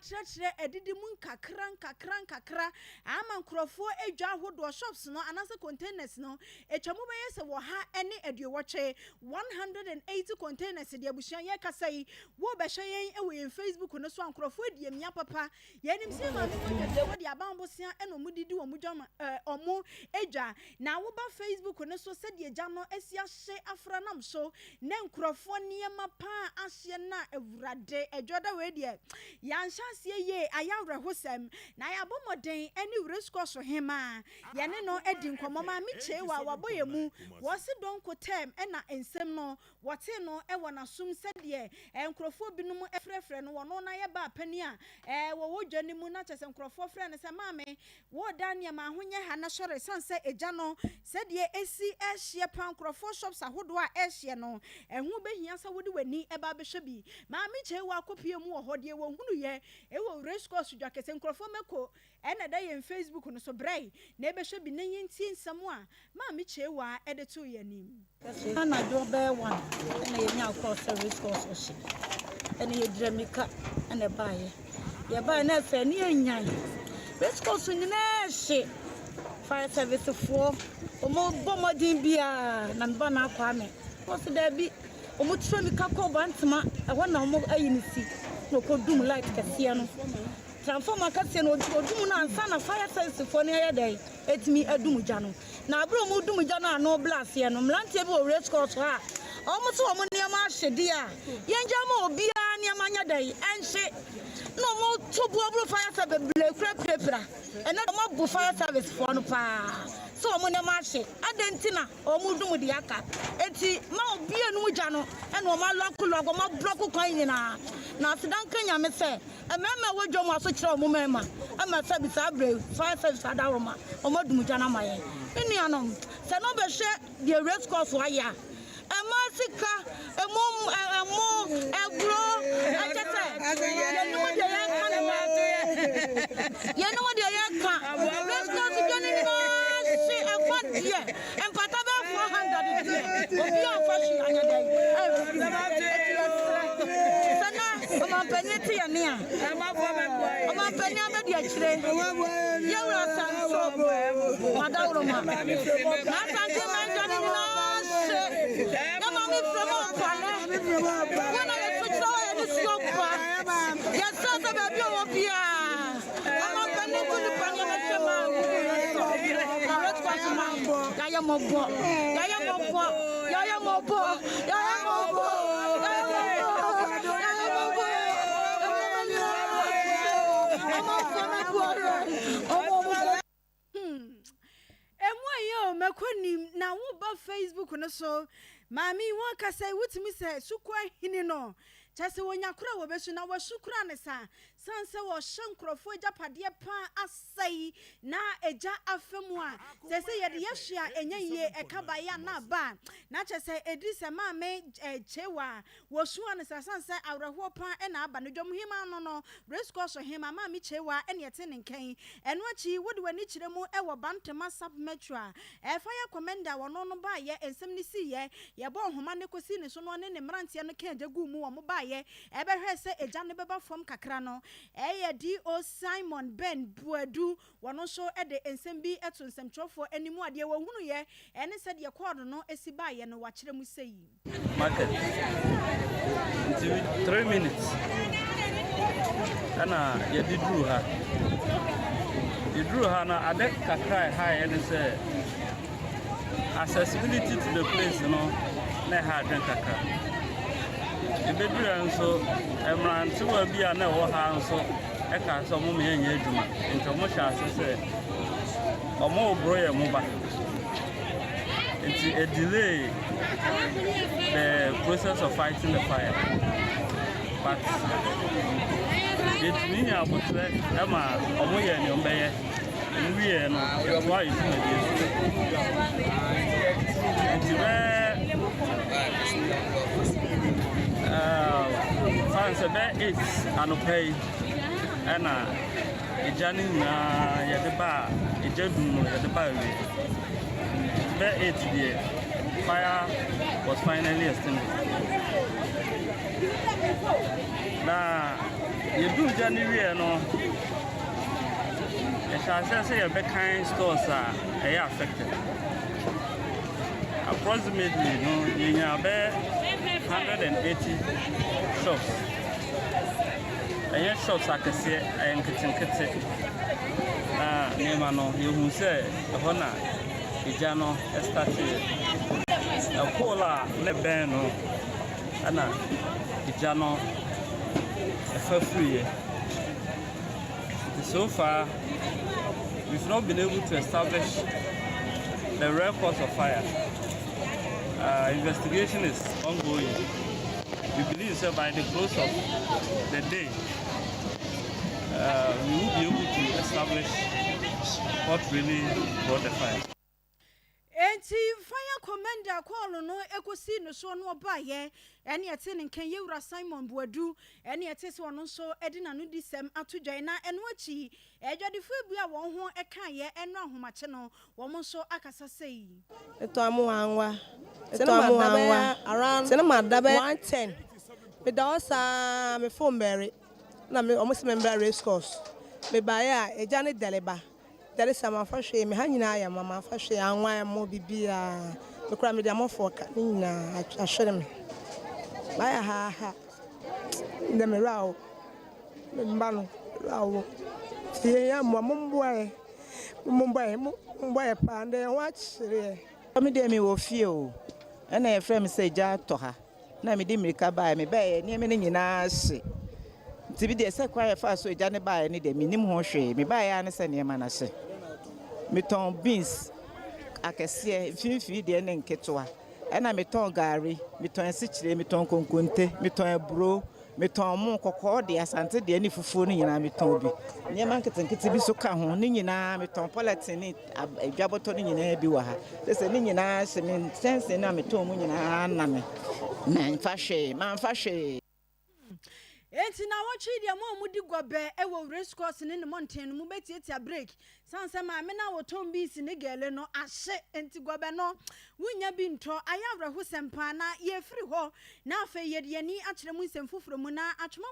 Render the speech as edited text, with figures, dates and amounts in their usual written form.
atrɛtrɛ adidi mu nkakra nkakra nkakra ama nkurɔfoɔ adwa ahodoɔ, shops no anaasɛ containers no atwa mu bɛyɛ sɛ 180, 180 containers deɛ. Abusua, yɛkasa yi, wɔrebɛhwɛ yɛn wɔ yɛn Facebook no so a, nkurɔfoɔ adi amia papa. Yɛnim sɛ maame mu adwadifoɔ de abanbosea ɛna ɔmo didi wɔn dwa, ɔmo adwa na woba Facebook no so, sɛdeɛ gya no asi ahye afra nam so na nkurɔfoɔ nneɛma paa ahyeɛ. Na Awurade, adwada wei deɛ, yɛanhyɛ aseɛ yie, ayɛ awerɛhosɛm. Na yɛabɔ mmɔden ne race course hema yɛne no adi nkɔmmɔ. Maame Kyeewa wabɔ yɛ mu, wɔse dɔnko tɛm ɛna nsɛm no wɔte no ɛwɔ n'asom sɛdeɛ nkurɔfoɔ binom frɛfrɛ no. Wɔno na yɛ baa pani a wɔwɔ dwa no mu, na kyerɛ sɛ nkurɔfoɔ frɛ no sɛ, "Maame, wɔreda nneɛma ahonyɛ ha na sɔre," san sɛ egya no sɛdeɛ esi ɛhyeɛ pa, nkurɔfoɔ shops ahodoɔ a ɛhyeɛ no, ɛho bɛhia sɛ wode w'ani ɛba abɛhwɛ bi. Maame Kyeewa akɔpie mu wɔ hɔ deɛ, wɔhunu yɛ ɛwɔ Race Course dwa kɛse. Nkurɔfoɔ mɛko ɛna ɛda yɛn Facebook no so brɛ na ɛbɛhwɛ bi na yɛntie nsɛm a Maame Kyeewa ɛde too yɛn anim. Anadwo bɛyɛ 1 ɛna yɛnya akɔɔ sɛ race course ɔhye, ɛna yɛdira mmirika ɛna ɛbaeɛ. Yɛbaeɛ na ɛsɛ ne yɛnyan race course nyinaa hye. Fire service foɔ, ɔmo bɔ mmɔden biara na meba no akɔ ame wɔsi daabi, ɔmo tura mmirika kɔɔ Bantama ɛhɔ na ɔmo ayi ne si na ɔkɔdum light kɛseɛ no, transformer kɛseɛ no. Ɔdum no ansa na fire service foɔ no yɛ dɛ ɛtumi adum gya no. Na abere a ɔmo dum gya no, ano blaseɛ no, mmeranteɛ bi wɔ race course hɔ a ɔmo sɛ ɔmo nneɛma ahye deɛ a, yɛngya ma obiara nneɛma nyɛ dɛ ɛnhye, na ɔmo to buaburo fire service bebree kura pirapira. Ɛnɛ ɔmo abu fire service foɔ no paa sɛ ɔmo nneɛma ahye adan nti na ɔmo dum deɛ aka. Eti ma obiara num gya no, ɛna ɔmo alock lock, ɔmo ablock kwan nyinaa. Na aseda nka Nyame sɛ mmarima a wɔdwa mu aso kyerɛ ɔmo mmarima ama sɛbi saa abere fire service adaworoma, ɔmo adum gya no ama yɛn. Me nuanom, sɛ no bɛhwɛ deɛ race course ayɛ a, ɛma sika ɛmo ɛmo ɛguro ɛkyɛ sɛ yɛnum deɛ yɛnka ne ma yɛnum deɛ yɛka. Race course dwa no nyinaa hye. Ɛfa deɛ mpata bɛɛ 400 deɛ, obi a ɔfa hye anyɛ dɛ ɛfiri. Eti yɛsrɛ sɛ na ɔmampanyin te yɛ nea ɔmampanyin abɛdi akyire, yɛwura Asanso Madaworoma na Asante mɛnja ne nyinaa hye na maame fira mu ɔpalɛ wɔn a yɛso kyerɛ wɔ yɛde suo pa. Yɛsrɛ sɛ baabi a wɔ biara, ɔmampanyin to nipa ne yɛbɛhwɛ ma gugu no so na race course ma yɛayɛ mmɔbɔ, yɛayɛ mmɔbɔ, yɛayɛ mmɔbɔ, yɛayɛ mmɔbɔ, yɛayɛ mmɔbɔ, yɛayɛ mmɔbɔ. Ɔmanfoɔ no aboa yɛ ɔmo ɔmo. Emu ayɛ o, mɛkɔ nim na woba Facebook no so, maame yi wɔn kasa yi, wotumi sɛ sukuu ahini no kyɛ sɛ wɔnya kora a wɔbɛsu na wɔsu kora ne sa san sɛ wɔhyɛ nkurɔfoɔ agyapadeɛ paa asɛe na agya afa mu a sɛ yɛde yɛhwe a ɛnyɛ yie. Ɛka baeɛ a na aba a na kyɛ sɛ ɛdi sɛ maame Kyewa wɔsua no sa san sɛ awerɛhoɔ paa ɛna aba no. Dwam hema no race course hema Maame Kyewa ɛne ɛte ne nkyɛn. Ɛno akyi, wode w'ani kyerɛ mu ɛwɔ Bantama Sub Metro a fire commander, wɔno no baayɛ nsɛm no siiɛ, yɛbɔ nhoma ne kɔsi ne so no, ɔne ne mmeranteɛ no ka agya gu mu. Wɔn baayɛ ɛbɛhwɛ sɛ agya no bɛba fam kakra no, ɛyɛ Do Simon Ben Buadu, wɔno nso de nsɛm bi to nsɛmtwerɛfoɔ anim a deɛ wɔhunuyɛ ɛne sɛdeɛ kɔɔdo no si baayɛ no, wakyerɛ mu sɛ yi. Market nti 3 minutes ɛna yɛde duru ha. Yɛduru ha no, ade kakra a ɛha yɛ ne sɛ accessibility to the place no na ɛha adwen kakra. Yɛbɛduru ha nso, mmerantewa bi a na ɛwɔ ha nso ɛka sɛ ɔmo ma yɛnyɛ adwuma, nti ɔmo hyɛ ase sɛ ɔmo reboro yɛn mo ba, nti a delay the process of fighting the fire. But yɛtumi nya abotire ɛma ɔmo yɛ nea ɔmo bɛyɛ. Ɔmo wieɛ no, yɛtoa yɛ dwumadie so. Nti bɛɛ fan sɛ bɛɛ 8 anɔpa yi ɛna egya no nyinaa yɛde ba a egya dum no, yɛde ba awie. Nti bɛɛ 8 deɛ, fire was finally extinguished. Na Yɛdum gya no wie no, yɛhyɛ aseɛ sɛ yɛbɛkan stores a ɛyɛ affected. Approximately no, yɛnya bɛyɛ 180 shops. Ɛnyɛ shops akɛseɛ, ɛyɛ nketenkete. Na nneɛma no, yɛhu sɛ ɛhɔ na egya no starteɛ. Ɛpole a ne bɛn no ɛna egya no ɛfa firiɛ. So far, we've not been able to establish the real cause of fire. Investigation is ongoing. We believe that by the close of the day, we will be able to establish what really brought the fire. Enti fire commander kɔɔlo no ekosi no so no ɔbaayɛ ɛne ɛte ne nkan yɛwura Simon Buadu ɛne ɛte sɛ ɔno nso ɛde n'ano di sɛm ato dwan. Na ɛno akyi, adwadifoɔ bi a wɔn ho ɛkaeɛ ɛno ahomakye no, wɔn nso akasa sɛ yi. Metɔ amu anwa. Metɔ amu anwa. Around sɛ ne ma da bɛyɛ 1:10. Meda hɔ saa, me phone bɛre. Na me ɔmo sɛ me mbra Race Course. Mebaeɛ a, egya ne dɛle ba. Dɛle sɛ mamfa hwee, me ha nyinaa yɛ ma mamfa hwee, anwa ɛmo bibiara. Mekura mede amɔfoɔ ka ne nyinaa ahwere me. Mayɛ ha ha. Ndɛ me wura o. Me mba no wura o. Nti yɛn yɛ mmoa, momboa yɛ. Momboa yɛ, momboa yɛ paa. Ndɛ yɛn ho akyere yɛ. Me deɛ, mewɔ fie o, ɛna yɛfrɛ me sɛ gya atɔ ha na mede mmirika baeɛ. Mebɛɛ nneɛma no nyinaa hye, nti bi deɛ sɛ kwan yɛfa so agya ne baeɛ no deɛ, mennim ho hwee. Mebaeɛ a ne sɛ nneɛma no ahye. Metɔn beans akɛseɛ, mfimfini deɛ ne nketewa, ɛna metɔn gari, metɔn asikyire, metɔn konkonte, metɔn aburo, metɔn mo kɔkɔɔ deɛ, Asante deɛ ne fufuo no nyinaa metɔn bi. Nneɛma nketenkete bi so ka ho ne nyinaa metɔn. Polythene ne adwabɔtɔ no nyinaa bi wɔ ha sɛ sɛ ne nyinaa hyɛ me nkyɛnsee no a metɔn mu nyinaa na me mamfa hwee, mamfa hwee. Enti na wɔtwe deɛ, mo a modi gɔbɛ ɛwɔ Race Course ne ne mmɔnten no, mobɛtiatia break san sɛ maame no a wɔtɔn beans ne gɛle no ahye, nti gɔbɛ no wonya bi ntɔ. Ayɛ awerɛhosɛm paa. Na yɛfiri hɔ na afei yɛde yɛni akyerɛ mu nsɛm foforɔ mu na atwoma.